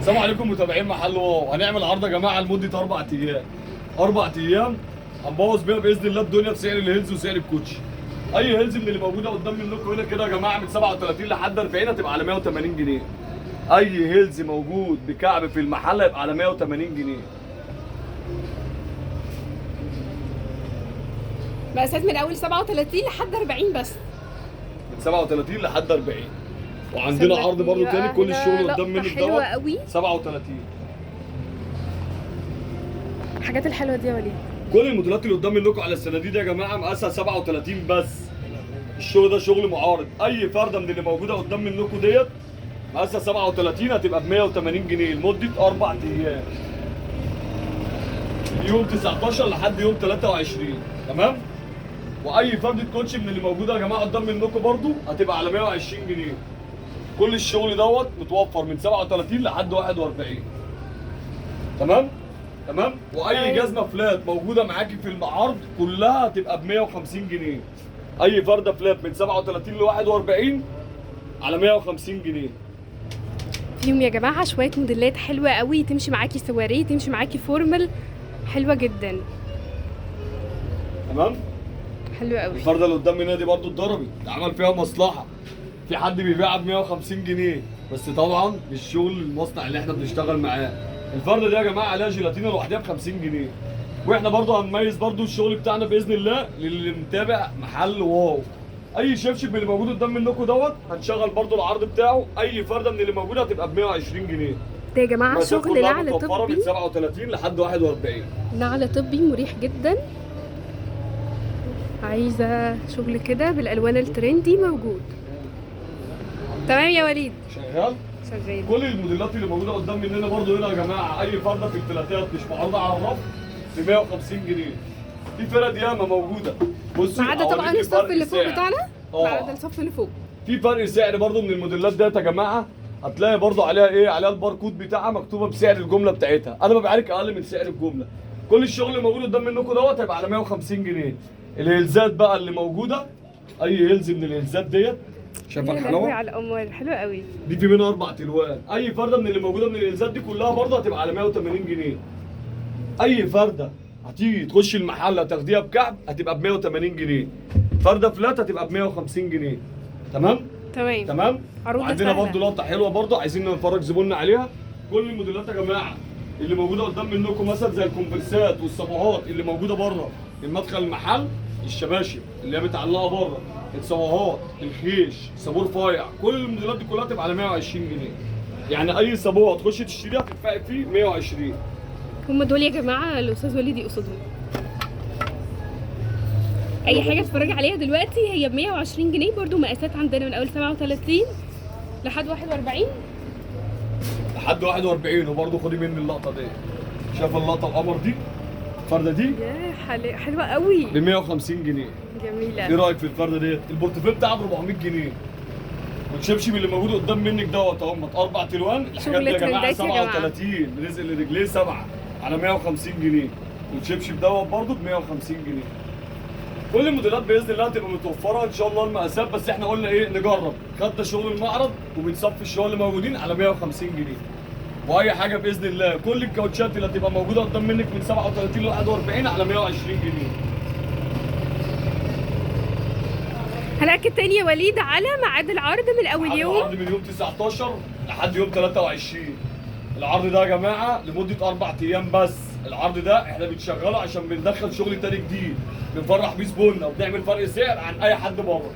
السلام عليكم متابعين محل واو. هنعمل عرض يا جماعة لمدة 4 ايام، 4 ايام هنبوظ بيها باذن الله الدنيا بسعر ال heels وسعر الكوتشي. اي heels من اللي موجودة قدام منكم هنا كده يا جماعة من 37 لحد 40 هتبقى على 180 جنيه. اي heels موجود بكعب في المحل هيبقى على 180 جنيه. مقاسات من اول 37 لحد 40 بس. من 37 لحد 40. وعندنا عرض برضو بقى تاني، كل هنا الشغل قدام لقطة منك حلوة دوت قوي. 37. الحاجات الحلوة دي يا وليد. كل الموديلات اللي قدام منكم على الصناديق دي يا جماعة مقاسها 37 بس. الشغل ده شغل معارض. اي فرده من اللي موجودة قدام منكم ديت مقاسها 37 هتبقى ب 180 جنيه لمدة 4 ايام، من يوم 19 لحد يوم 23. تمام؟ واي فرده كوتشي من اللي موجودة يا جماعة قدام منكم برضو هتبقى على 120 جنيه. كل الشغل دوت متوفر من 37 لحد 41. تمام؟ تمام. واي تمام. جزمه flat موجودة معاكي في المعرض كلها هتبقى ب 150 جنيه. اي فرده flat من 37 ل 41 على 150 جنيه. فيهم يا جماعة شوية موديلات حلوة قوي، تمشي معاكي سواري، تمشي معاكي formal، حلوة جدا. تمام. حلوة قوي. الفرده اللي قدام منها دي برضو اتضربت، اتعمل فيها مصلحة، في حد بيبيعها ب 150 جنيه، بس طبعا مش شغل المصنع اللي احنا بنشتغل معاه. الفرده دي يا جماعة عليها جيلاتينه لوحدها ب 50 جنيه. واحنا برضو هنميز برضو الشغل بتاعنا باذن الله للي متابع محل واو. اي شبشب من اللي موجود قدام منكم دوت هنشغل برضو العرض بتاعه. اي فرده من اللي موجودة هتبقى ب 120 جنيه. ده يا جماعة مقاسات شغل كلها نعل متوفرة من طبي. 37 لحد 41. نعل طبي مريح جدا. عايزه شغل كده بالالوان ال trendy موجود. تمام يا وليد. شغال. شغال. كل الموديلات اللي موجودة قدام مننا برضو هنا يا جماعة، اي فرده في الفلاتات مش معروضة على الرف ب 150 جنيه. في فرد ياما موجودة. بصي ما عدا طبعا أوريكي الصف فرق اللي فوق سعر. بتاعنا. ما عدا اه. الصف اللي فوق. في فرق سعر برضو من الموديلات ديت يا جماعة، هتلاقي برضو عليها ايه؟ عليها الباركود بتاعها مكتوبة بسعر الجملة بتاعتها. انا ببيع لك اقل من سعر الجملة. كل الشغل اللي موجود قدام منكم دوت هيبقى على 150 جنيه. الهيلزات بقى اللي موجودة، اي heels من الهيلزات ديت، شايفه يا لهوي الحلاوة؟ على القمر، حلوة قوي. دي في منها اربع الوان. اي فرده من اللي موجودة من الهيلزات دي كلها برضه هتبقى على 180 جنيه. اي فرده هتيجي تخش المحل هتاخديها بكعب هتبقى ب 180 جنيه. فرده flat هتبقى ب 150 جنيه. تمام؟ تمام. تمام. عروضنا عندنا سهلة. برضه لقطة حلوة برضه عايزين نفرج زبوننا عليها. كل الموديلات يا جماعة اللي موجودة قدام منكم، مثلا زي الكونفرسات والصباهات اللي موجودة بره من مدخل المحل، الشباشب اللي هي متعلقه بره، الصباهات، الخيش، صابور فايع، كل الموديلات دي كلها تبقى على 120 جنيه. يعني اي صابوه هتخش تشتريها تدفعي فيه 120. هم دول يا جماعة الاستاذ وليد يقصدهم. اي حاجة تتفرجي عليها دلوقتي هي ب 120 جنيه. برضو مقاسات عندنا من اول 37 لحد 41. لحد 41. وبرضه خدي مني اللقطة دي، شايف اللقطة القمر دي؟ الفرده دي يا حلوة قوي. ب 150 جنيه. جميلة. ايه رايك في الفرده ديت؟ البورتفيه بتاعها ب 400 جنيه. والشبشب اللي موجود قدام منك دوت اهو اربع الوان. الحاجات دي يا شغل جماعة ترندات يا جماعة. 37 رزق لرجليه 7 على 150 جنيه. والشبشب دوت برضه ب 150 جنيه. كل الموديلات باذن الله هتبقى متوفرة ان شاء الله المقاسات، بس احنا قلنا ايه؟ نجرب. خدنا شغل المعرض وبنصفي الشغل اللي موجودين على 150 جنيه. واي حاجة باذن الله كل الكاوتشات اللي هتبقى موجودة قدام منك من 37 ل 41 على 120 جنيه. هنأكد تاني يا وليد على ميعاد العرض من اول يوم. العرض من يوم 19 لحد يوم 23. العرض ده يا جماعة لمدة 4 ايام بس. العرض ده احنا بنشغله عشان بندخل شغل تاني جديد، بنفرح بيه زبوننا وبنعمل فرق سعر عن اي حد بره.